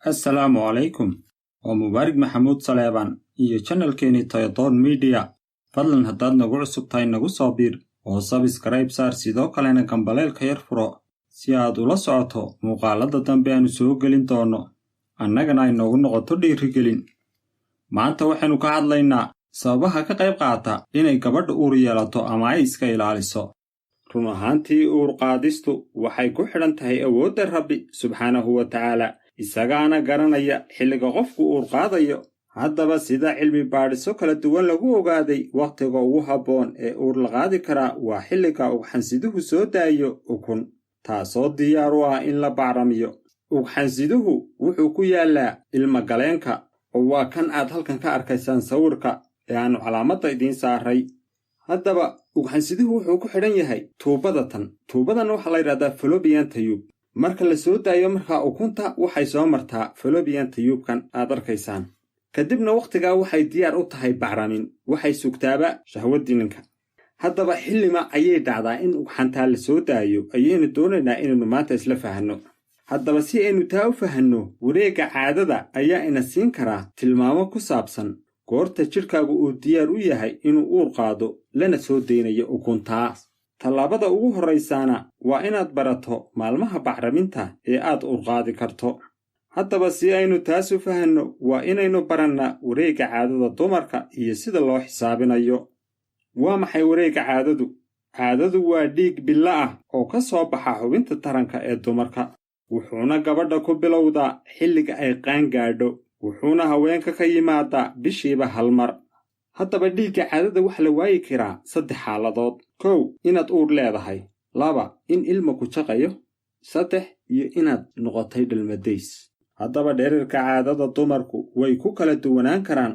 Assalaamu calaykum, waa Mubaarig Maxamuud Saleebaan iyo channelkeenii Toyadoon Media. Fadlan haddaad nagu cusub tahay, nagu soo biir oo subscribe saar, sidoo kalena gambaleelka yar furo si aad ula socoto muuqaalada dambe aanu soo gelin doono, annagana ay noogu noqoto dhiirigelin. Maanta waxaynu ka hadlaynaa sababaha ka qayb qaata inay gabadha uur yeelato ama ay iska ilaaliso. Run ahaantii, uur qaadistu waxay ku xidhan tahay awoodda Rabbi subxaanahu wa tacaala, isagaana garanaya xilliga qofku uur qaadayo. Haddaba, sida cilmi baadhiso kala duwan lagu ogaaday, wakhtiga ugu habboon ee uur la qaadi karaa waa xilliga ugxansiduhu soo daayo ukun, taasoo diyaar u ah in la bacrimiyo. Ugxansiduhu wuxuu ku yaallaa ilmagaleenka, oo waa kan aad halkan ka arkaysaan sawirka ee aannu calaamadda idiin saaray. Haddaba, ugxansiduhu wuxuu ku xidhan yahay tuubada tan. Tuubadan waxaa la yidhahdaa fallopian tube. Marka la soo daayo markaa ukunta, waxay soo martaa fallopian tubekan aad arkaysaan. Kadibna wakhtigaa waxay diyaar u tahay bacramin, waxay sugtaaba shahwaddii ninka. Haddaba, xillima ayay dhacdaa in ugxantaa la soo daayo ayaynu doonaynaa inaynu maanta isla fahanno. Haddaba, si aynu taa u fahanno, wareegga caadada ayaa ina siin karaa tilmaamo ku saabsan goorta jidhkaagu uu diyaar u yahay inuu uur qaado lana soo daynayo ukuntaa. Tallaabada ugu horraysaana waa inaad barato maalmaha bacraminta ee aad uur qaadi karto. Haddaba, si aynu taas u fahanno, waa inaynu barannaa wareegga caadada dumarka iyo sida loo xisaabinayo. Waa maxay wareegga caadadu? Caadadu waa dhiig billo ah oo ka soo baxa xubinta taranka ee dumarka, wuxuuna gabadha ku bilowdaa xilliga ay qaan gaadho, wuxuuna haweenka ka yimaadaa bishiiba hal mar. Haddaba, dhiigga caadada waxa la waayi karaa saddex xaaladood: 1, inaad uur leedahay; 2, in ilma ku jaqayo; 3, iyo inaad noqotay dhalmadays. Haddaba, dhererka caadada dumarku way ku kala duwanaan karaan,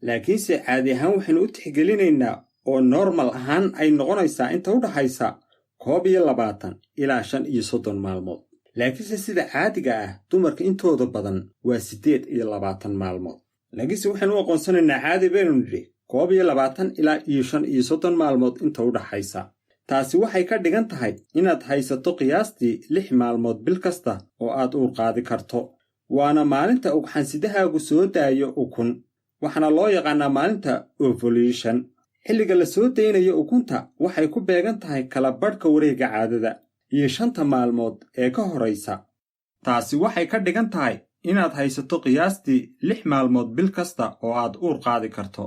laakiinse caadi ahaan waxaynu u tixgelinaynaa oo normal ahaan ay noqonaysaa inta u dhaxaysa 21 ilaa 35 maalmood. Laakiinse sida caadiga ah dumarka intooda badan waa 28 maalmood. Laakiinse waxaynu u aqoonsanaynaa caadi baynu nidhi 21 ilaa iyo 35 maalmood inta u dhaxaysa. Taasi waxay ka dhigan tahay inaad haysato qiyaastii 6 maalmood bil kasta oo aad uur qaadi karto, waana maalinta ugxansidahaagu soo daayo ukun, waxaana loo yaqaanaa maalinta ovulation. Xilliga la soo daynayo ukunta waxay ku beegan tahay kala badhka wareegga caadada iyo 5ta maalmood ee ka horraysa. Taasi waxay ka dhigan tahay inaad haysato qiyaastii 6 maalmood bil kasta oo aad uur qaadi karto.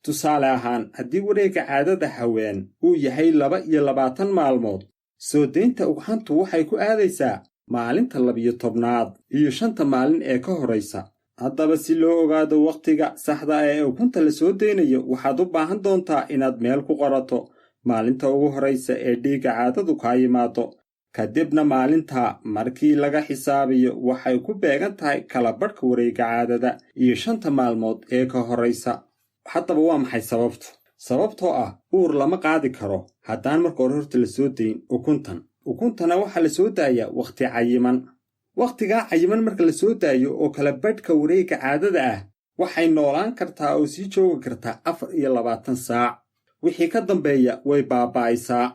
Tusaale ahaan, haddii wareegga caadada haween uu yahay 22 maalmood, soo daynta ugxantu waxay ku aadaysaa maalinta 12aad iyo 5ta maalin ee ka horraysa. Haddaba, si loo ogaado wakhtiga saxda ee ukunta la soo daynayo, waxaad u baahan doontaa inaad meel ku qorato maalinta ugu horraysa ee dhiigga caadadu kaa yimaado. Kadibna maalinta markii laga xisaabiyo, waxay ku beegan tahay kala badhka wareegga caadada iyo 5ta maalmood ee ka horraysa. Haddaba, waa maxay sababtu? Sababtoo ah uur lama qaadi karo haddaan marka hore horta la soo dayn ukuntan. Ukuntana waxaa la soo daayaa wakhti cayiman. Wakhtigaa cayiman marka la soo daayo oo kala badhka wareegga caadada ah, waxay noolaan kartaa oo sii joogi kartaa 24 saac. Wixii ka dambeeya way baaba'aysaa.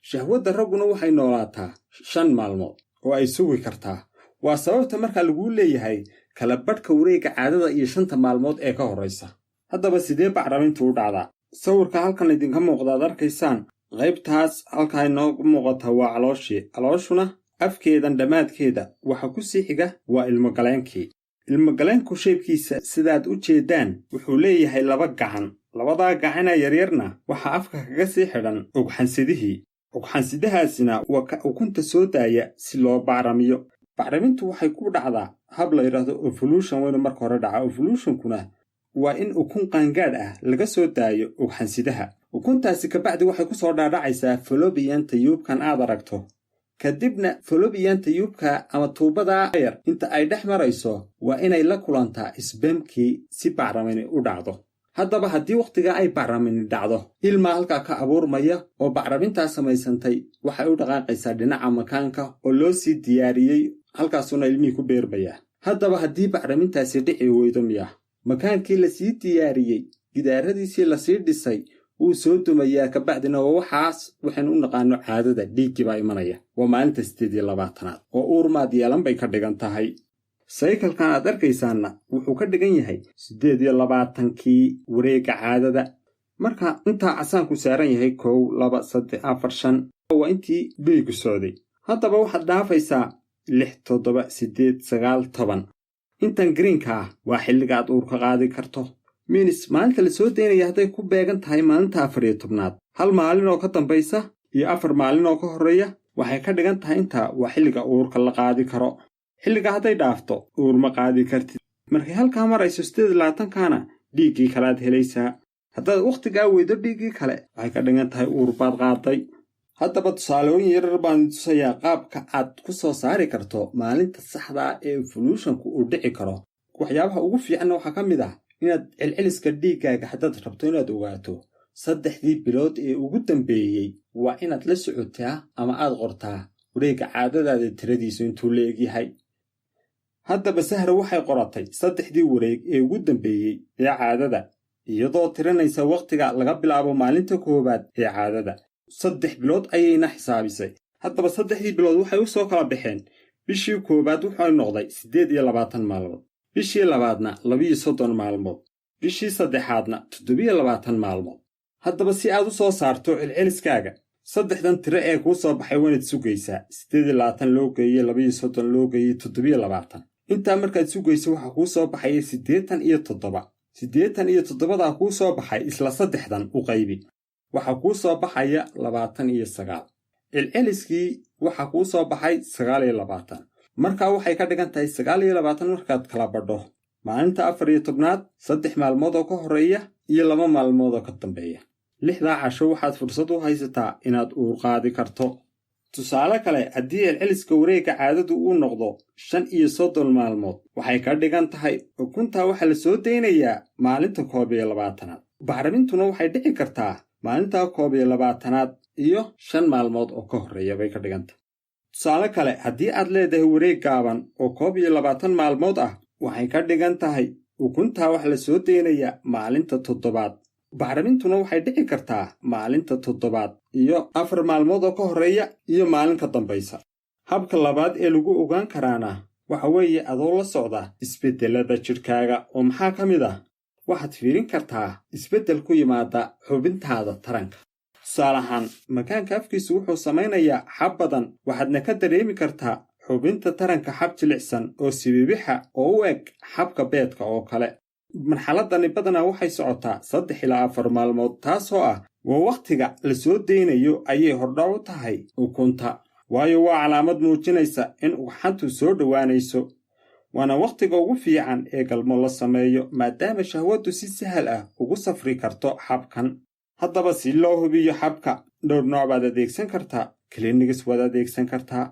Shahwadda ragguna waxay noolaataa 5 maalmood oo ay sugi kartaa. Waa sababta markaa laguu leeyahay kala badhka wareegga caadada iyo 5ta maalmood ee ka horraysa. Haddaba, sidee bacramintu u dhacdaa? Sawirka halkan idinka muuqda ad arkaysaan, qaybtaas halkaa inoogu muuqata waa calooshii. Calooshuna afkeedan dhammaadkeeda waxa ku sii xiga waa ilmogaleenkii. Ilmogaleenku shapekiisa sidaad u jeeddaan wuxuu leeyahay laba gacan. Labadaa gacana yaryarna waxaa afka kaga sii xidhan ugxansidihii. Ugxansidahaasina waa ka ukunta soo daaya si loo bacrimiyo. Bacrimintu waxay ku dhacdaa hab la yidhaahdo ovulation. Waynu marka hore dhacaa ovulationkuna waa in ukun qaangaadh ah laga soo daayo ugxansidaha. Ukuntaasi kabacdi waxay ku soo dhaadhacaysaa fallopian tubekan aad aragto. Kadibna fallopian tubeka ama tuubadaa yar inta ay dhex marayso waa inay la kulantaa spermkii si bacramini u dhacdo. Haddaba, haddii wakhtigaa ay bacramini dhacdo, ilmaa halkaa ka abuurmaya, oo bacramintaa samaysantay waxay u dhaqaaqaysaa dhinaca makaanka oo loo sii diyaariyey, halkaasuna ilmihii ku beermayaa. Haddaba, haddii bacramintaasi dhici weydo miya, makaankii lasii diyaariyey, gidaaradiisii lasii dhisay, wuu soo dumayaa. Kabacdina waa waxaas waxaynu u naqaano caadada, dhiiggii baa imanaya. Waa maalinta 28aad oo uurmaad yeelan bay ka dhigan tahay. Saykalkan aad arkaysaanna wuxuu ka dhigan yahay 28kii wareegga caadada. Marka intaa casaanku saaran yahay 1, 2, 3, 4, 5 waa intii dhiiggu socday. Haddaba waxaad dhaafaysaa 6, 7, 8, 9, 10. Intan greenka ah waa xilliga aad uurka qaadi karto. Minis maalinta la soo daynaya hadday ku beegan tahay maalinta 14aad, hal maalin oo ka dambaysa iyo 4 maalin oo ka horreeya, waxay ka dhigan tahay intaa waa xilliga uurka la qaadi karo. Xilliga hadday dhaafto uur ma qaadi kartid. Markay halkaa marayso 28kaana dhiiggii kale aad helaysaa. Haddaad wakhtigaa weydo dhiiggii kale, waxay ka dhigan tahay uur baad qaaday. Haddaba tusaalooyin yarar baan tusayaa qaabka aad ku soo saari karto maalinta saxda ah ee ovulationku uu dhici karo. Waxyaabaha ugu fiicanna waxaa ka mid ah inaad celceliska dhiiggaaga haddaad rabto inaad ogaato 3dii bilood ee ugu dambeeyey, waa inaad la socotaa ama aad qortaa wareegga caadadaada tiradiisu intuu la egyahay. Haddaba Sahra waxay qoratay 3dii wareeg ee ugu dambeeyey ee caadada, iyadoo tirinaysa wakhtiga laga bilaabo maalinta koowaad ee caadada. 3 bilood ayayna xisaabisay. Haddaba 3dii bilood waxay u soo kala baxeen. Bishii koowaad wuxuu noqday 28 maalmood, bishii labaadna 32 maalmood, bishii saddexaadna 27 maalmood. Haddaba si aad u soo saarto celceliskaaga, saddexdan tiro ee kuu soo baxay waanaad sugaysaa. 28 loo geeyey 32 loo geeyey 27. Intaa markaad sugayso waxaa kuu soo baxaya 87. 87daa kuu soo baxay isla saddexdan u qaybi. Waxaa kuu soo baxaya 29. Celceliskii waxaa kuu soo baxay 29. Markaa waxay ka dhigan tahay 29 markaad kala badho maalinta 14aad, 3 maalmood oo ka horreeya iyo 2 maalmood oo ka dambeeya. 6daa casho waxaad fursad u haysataa inaad uur qaadi karto. Tusaale kale, haddii celceliska wareegga caadadu uu noqdo 35 maalmood, waxay ka dhigan tahay ukuntaa waxaa la soo daynayaa maalinta 21aad. Bacrimmintuna waxay dhici kartaa maalinta 21aad iyo 5 maalmood oo ka horreeya bay ka dhigan tahay. Tusaale kale, haddii aad leedahay wareeg gaaban oo 21 maalmood ah, waxay ka dhigan tahay ukuntaa waxa la soo daynayaa maalinta 7aad. Bacrimmintuna waxay dhici kartaa maalinta 7aad iyo 4 maalmood oo ka horreeya iyo maalin ka dambaysa. Habka labaad ee lagu ogaan karaana waxa weeye adoo la socda isbeddelada jidhkaaga. Oo maxaa ka mid ah? Waxaad fiirin kartaa isbeddel ku yimaada xubintaada taranka. Tusaale ahaan, makaanka afkiisu wuxuu samaynayaa xab badan, waxaadna ka dareemi kartaa xubinta taranka xab jilicsan oo sibibixa oo u eg xabka beedka oo kale. Marxaladani badanaa waxay socotaa 3 ilaa 4 maalmood, taasoo ah waa wakhtiga la soo daynayo ayay hordhac u tahay ukunta, waayo waa calaamad muujinaysa in ugxantu soo dhowaanayso. Waana wakhtiga ugu fiican ee galmo la sameeyo, maadaama shahwaddu si sahal ah ugu safri karto xabkan. Haddaba si loo hubiyo xabka, dhowr nooc baad adeegsan kartaa. Clinics waad adeegsan kartaa.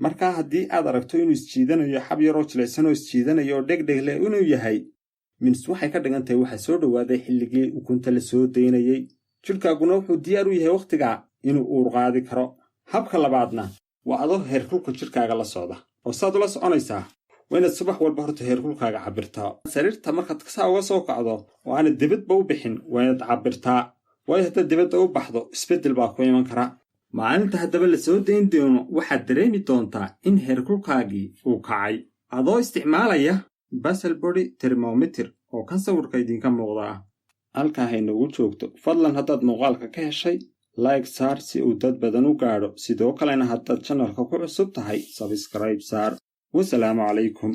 Markaa haddii aad aragto inuu isjiidanayo xab yaroo jilicsan oo isjiidanayo oo dhegdheg leh inuu yahay, mins waxay ka dhigan tahay waxaa soo dhowaaday xilligii ukunta la soo daynayey. Jidhkaaguna wuxuu diyaar u yahay wakhtigaa inuu uur qaadi karo. Habka labaadna waa adoo heerkulka jidhkaaga la socda. Oo saad ula soconaysaa, waa inaad subax walba horta heerkulkaaga cabbirtaa. Sariirta markaad saa uga soo kacdo oo aanad dibadba u bixin, waa inaad cabbirtaa, waayo haddaad dibadda u baxdo isbeddel baa ku iman kara. Maalinta haddaba la soo dayn doono waxaad dareemi doontaa in heerkulkaagii uu kacay, adoo isticmaalaya basal body thermometer oo kan sawirka idinka muuqda ah. Halkaa haynagu joogto. Fadlan haddaad muuqaalka ka heshay, like saar si uu dad badan u gaadho. Sidoo kalena haddaad channelka ku cusub tahay, subscribe saar. Wasalaamu calaykum.